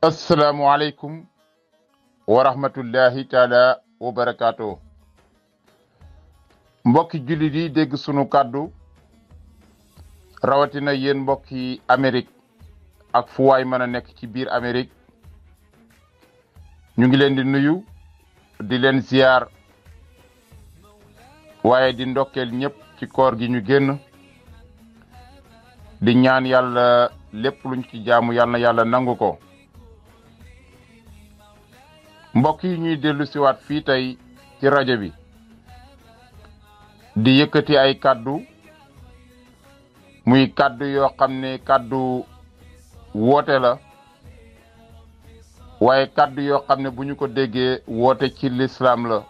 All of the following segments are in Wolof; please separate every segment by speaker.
Speaker 1: asalaamualeykum wa rahmatullahi taala wa barakaatu. mbokki jullit yi dégg sunu kàddu rawatina yéen mbokki Amérique ak fu waay mën a nekk ci biir Amérique ñu ngi leen di nuyu di leen ziyaar waaye di ndokkeel ñëpp ci koor gi ñu génn di ñaan yàlla lépp luñ ci jaamu yàlla na yàlla nangu ko. mbokk yi ñuy dellu siwaat fii tey ci rajo bi di yëkkati ay kàddu muy kàddu yoo xam ne kàddu woote la waaye kàddu yoo xam ne bu ñu ko déggee woote ci lislaam la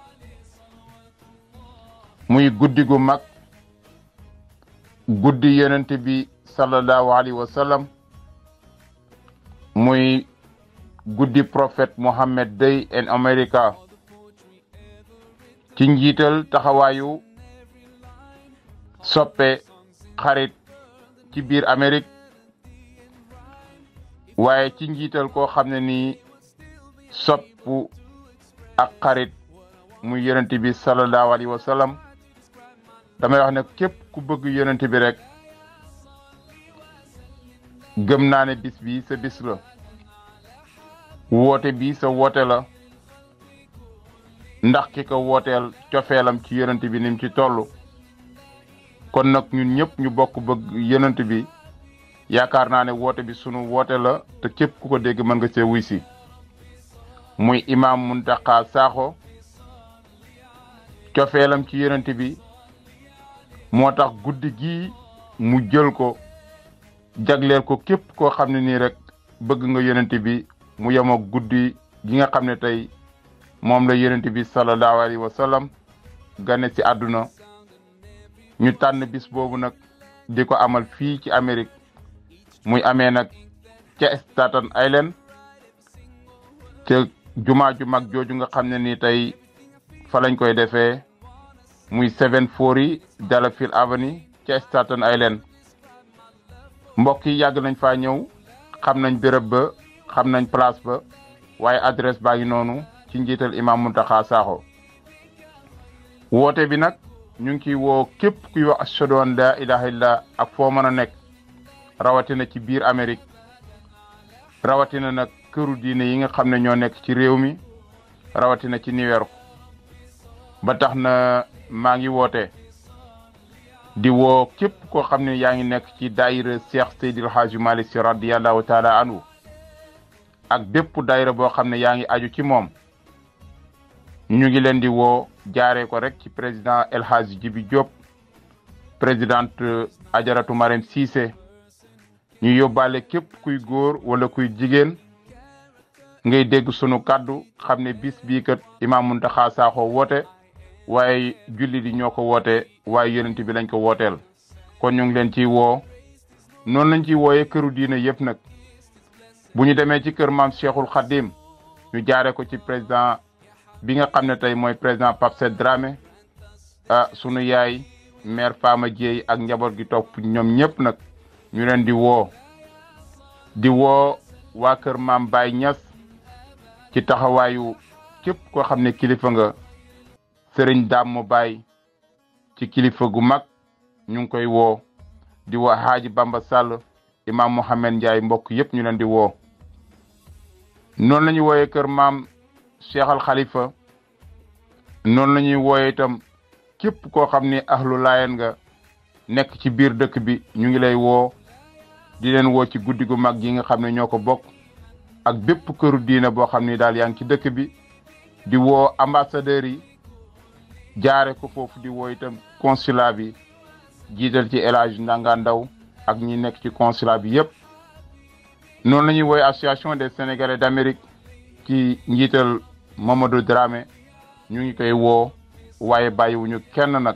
Speaker 1: muy guddi gu mag guddi yonent bi sallallahu alayhi wa sallam muy guddi prophète Mohammed Day in America ci njiital taxawaayu soppe xarit ci biir Amérique waaye ci njiital koo xam ne nii soppu ak xarit muy yonent bi sallallahu alayhi wa sallam damay wax ne képp ku bëgg yonent bi rek gëm naa ne bis bi sa bis la woote bi sa woote la ndax ki ko wooteel cofeelam ci yonent bi nim ci toll kon nag ñun ñëpp ñu bokk bëgg yonent bi yaakaar naa ne woote bi sunu woote la te képp ku ko dégg mën nga see wuy si muy Imam Muntaqa Sakho cofeelam ci yonent bi moo tax guddi gii mu jël ko jagleel ko képp koo xam ne nii rek bëgg nga yonent bi mu yemoo guddi gi nga xam ne tey moom la yonent bi sallallahu alayhi wa sallam gane ci àdduna ñu tànn bis boobu nag di ko amal fii ci Amérique muy amee nag ca Staten Island ca jumaa ju mag jooju nga xam ne nii tey fa lañ koy defee muy 740 Delafield Avenue ca Staten Island mbokk yi yàgg nañ faa ñëw xam nañ béréb ba xam nañ place ba waaye adresse baa ngi noonu ci njiital Imam Muntaqa Sakho woote bi nag ñu ngi ciy woo képp kuy wax ashhadu an la ilaha illa ak foo mën a nekk rawatina ci biir Amérique rawatina nag këru diine yi nga xam ne ñoo nekk ci réew mi rawatina ci New York ba tax na maa ngi woote di woo képp koo xam ne yaa ngi nekk ci daayira Cheikh Seydil Hadji Malick Sy radiyallahu taala anhu ak bépp daayira boo xam ne yaa ngi aju ci moom ñu ngi leen di woo jaaree ko rek ci président El Hadji Djibi Diop présidente Ajaratu Marème Cissé ñu yóbbaale képp kuy góor wala kuy jigéen ngay dégg sunu kàddu xam ne bis bii kat Imam Muntaqa Sakho woote waaye julli di ñoo ko woote waaye yonent bi lañ ko wooteel kon ñu ngi leen ciy woo noonu lañ ciy wooyee këru diine yëpp nag bu ñu demee ci kër maam Cheikhul Khadim ñu jaare ko ci président bi nga xam ne tey mooy président Pape Sed Dramé sunu yaay maire Fama Dieye ak njaboot gi topp ñoom ñëpp nag ñu leen di woo waa kër maam Baye Niass ci taxawaayu képp koo xam ne kilifa nga Serigne Dame Baye ci kilifa gu mag ñu ngi koy woo di woo Hadji Bamba Sall Imam Mohamed Ndiaye mbokk yëpp ñu leen di woo noonu la ñuy wooyee kër maam Cheikh Al Khalifa noonu la ñuy wooyee itam képp koo xam ne ahlu Laayeen nga nekk ci biir dëkk bi ñu ngi lay woo di leen woo ci guddi gu mag gi nga xam ne ñoo ko bokk ak bépp këru diine boo xam ne daal yaa ngi ci dëkk bi di woo ambassadeurs yi jaare ko foofu di woo itam consulat bi jiital ci El Hadji Ndanga Ndaw ak ñi nekk ci consulat bi yëpp noonu la ñuy wooye association des Sénégalais d'Amérique ci njiital Mamadou Dramé ñu ngi koy woo waaye bàyyiwuñu kenn nag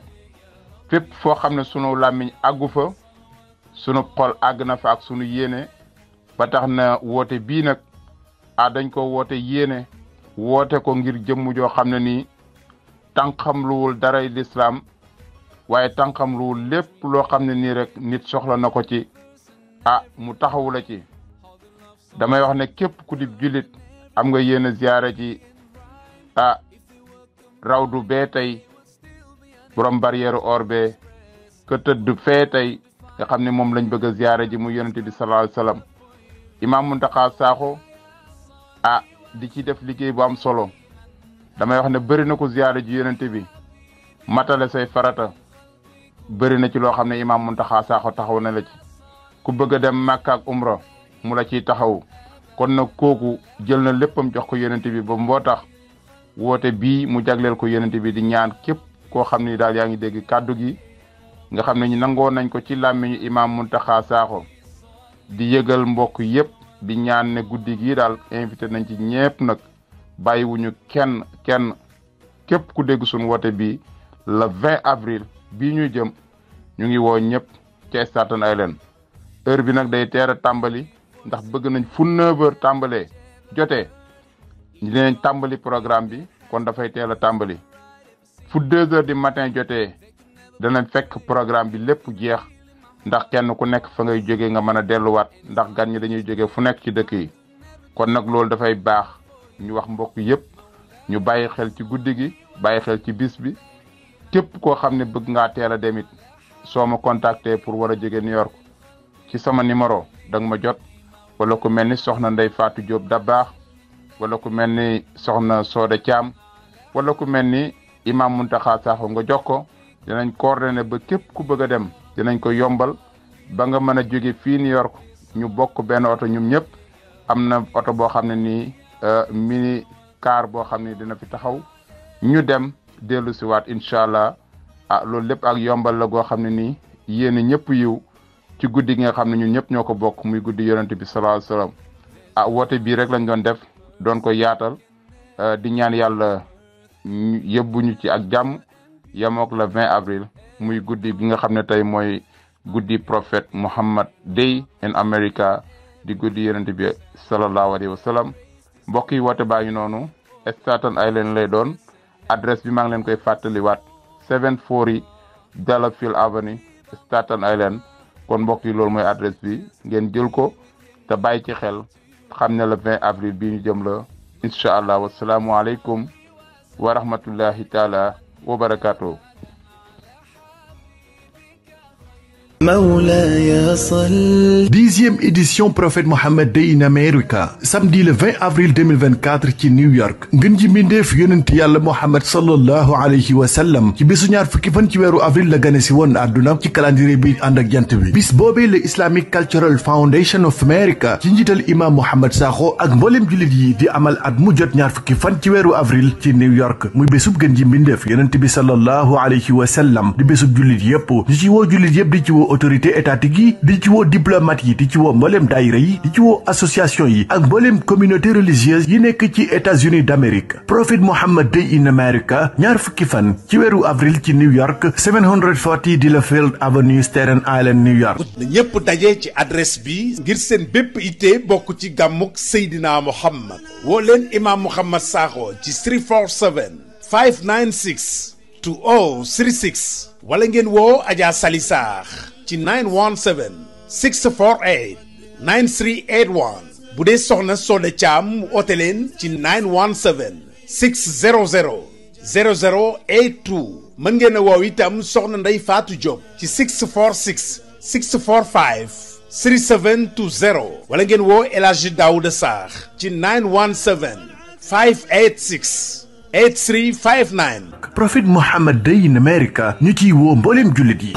Speaker 1: fépp foo xam ne sunu làmmiñ àggu fa sunu xol àgg na fa ak sunu yéene ba tax na woote bii nag dañ ko woote yéene woote ko ngir jëmm joo xam ne nii tànqam luwul daray lislaam waaye tànqam luwul lépp loo xam ne nii rek nit soxla na ko ci mu taxawu la ci damay wax ne képp ku di jullit am nga yéen a ziyaare ji rawdu bee tey borom barrière or bee ka tëdd fee tey nga xam ne moom lañ bëgg a ziyaare ji mu yonente bi sallallahu alayhi wasallam Imam Muntaxa Sakho di ci def liggéey bu am solo damay wax ne bëri na ko ziyaare ji yonente bi matale say farata bëri na ci loo xam ne Imam Muntaxa Sakho taxaw na la ci ku bëgg a dem Makka ak Umra mu la ciy taxaw kon nag kooku jël na léppam jox ko yonente bi ba moo tax woote bii mu jagleel ko yonente bi di ñaan képp koo xam ni daal yaa ngi dégg kàddu gi nga xam ne ñu nangoo nañ ko ci làmmiñu Imam Muntaxa Sakho di yëgal mbokk yépp di ñaan ne guddi gii daal invité nañ ci ñépp nag bàyyiwuñu kenn képp ku dégg suñu woote bi le 20 avril bii ñu jëm ñu ngi woo ñëpp ci Staten Island heure bi nag day teel a tàmbali ndax bëgg nañ fu 9h tàmbalee jotee dinañ tàmbali programme bi kon dafay teel a tàmbali fu 2h du matin jotee danañ fekk programme bi lépp jeex ndax kenn ku nekk fa ngay jóge nga mën a delluwaat ndax gan ñi dañuy jóge fu nekk ci dëkk yi kon nag loolu dafay baax ñu wax mbokk yépp ñu bàyyi xel ci guddi gi bàyyi xel ci bis bi képp koo xam ne bëgg ngaa teel a demit soo ma contacter pour war a jóge New York ci sama numéro danga ma jot wala ku mel ni soxna Ndey Fatou Diop Dabaax wala ku mel ni soxna Soda Thiam wala ku mel ni Imam Muntaxa Sakho nga jox ko dinañ coordonné ba képp ku bëgg a dem dinañ ko yombal ba nga mën a jóge fii New York ñu bokk benn oto ñum ñëpp am na oto boo xam ne nii mini car boo xam ne dina fi taxaw ñu dem dellu si waat incha allah loolu lépp ak yombal la goo xam ne nii yéen ñëpp yiw ci guddi gi nga xam ne ñun ñëpp ñoo ko bokk muy guddi yonent bi sallallahu alayhi wasallam woote bii rek lañ doon def doon ko yaatal di ñaan yàlla yóbbuñu ci ak jàmm yamook le 20 avril muy guddi bi nga xam ne tey mooy guddi prophète Muhammad Day in America di guddi yonent bi sallallahu alayhi wasallam mbokk yi woote baa ngi noonu Staten Island lay doon adresse bi maa ngi leen koy fàttaliwaat 740 Delafield Avenue Staten Island kon mbokk yi loolu mooy adresse bi ngeen jël ko te bàyyi ci xel xam ne le 20 avril bii ñu jëm la incha allah wasalaamu aleykum wa rahmatullahi taala wa barakatuh.
Speaker 2: Mawlaya Sall. 10e édition Prophète Mohammed Day in America samedi le 20 avril 2024 ci New York ngën ji mbindeef yonent yàlla Mohammed sallallahu alayhi wa sallam ci bisu ñaar fukki fan ci weeru avril la gane si woon àdduna ci calendrier bi ànd ak jant bi bis boobee le Islamic Cultural Foundation of America ci njiital imam Mohamed Sakho ak mboolem jullit yi di amal at mu jot ñaar fukki fan ci weeru avril ci New York muy bésub gën ji mbindeef yonent bi sallallahu alayhi wa sallam di bésub jullit yépp di ci woo jullit yépp di ci woo autorité étatique yi di ci woo diplomate yi di ci woo mbooleem daayira yi di ci woo association yi ak mbooleem communauté religieuse yi nekk ci États-Unis d'Amérique Prophet Muhammad Day in America ñaar fukki fan ci weeru avril ci New York 740 Delafield Avenue Staten Island New York
Speaker 3: na ñépp daje ci adresse bi ngir seen bépp ité bokk ci gàmmuk Seydina Muhammad woo leen imam Muhammad Sakho ci 347 596 2036 wala ngeen woo Adja Sali Sarr ci 917 648 9381 bu dee soxna Soda Thiam mu oote leen ci 917 600 0082 mën ngeen a woow itam soxna Ndey Fatou Diop ci 646 645 3720 wala ngeen woo El Hadji Daouda Sarr ci 917 586 8359
Speaker 2: Prophet Muhammad Day in America ñu ciy woo mbooleem jullit yi.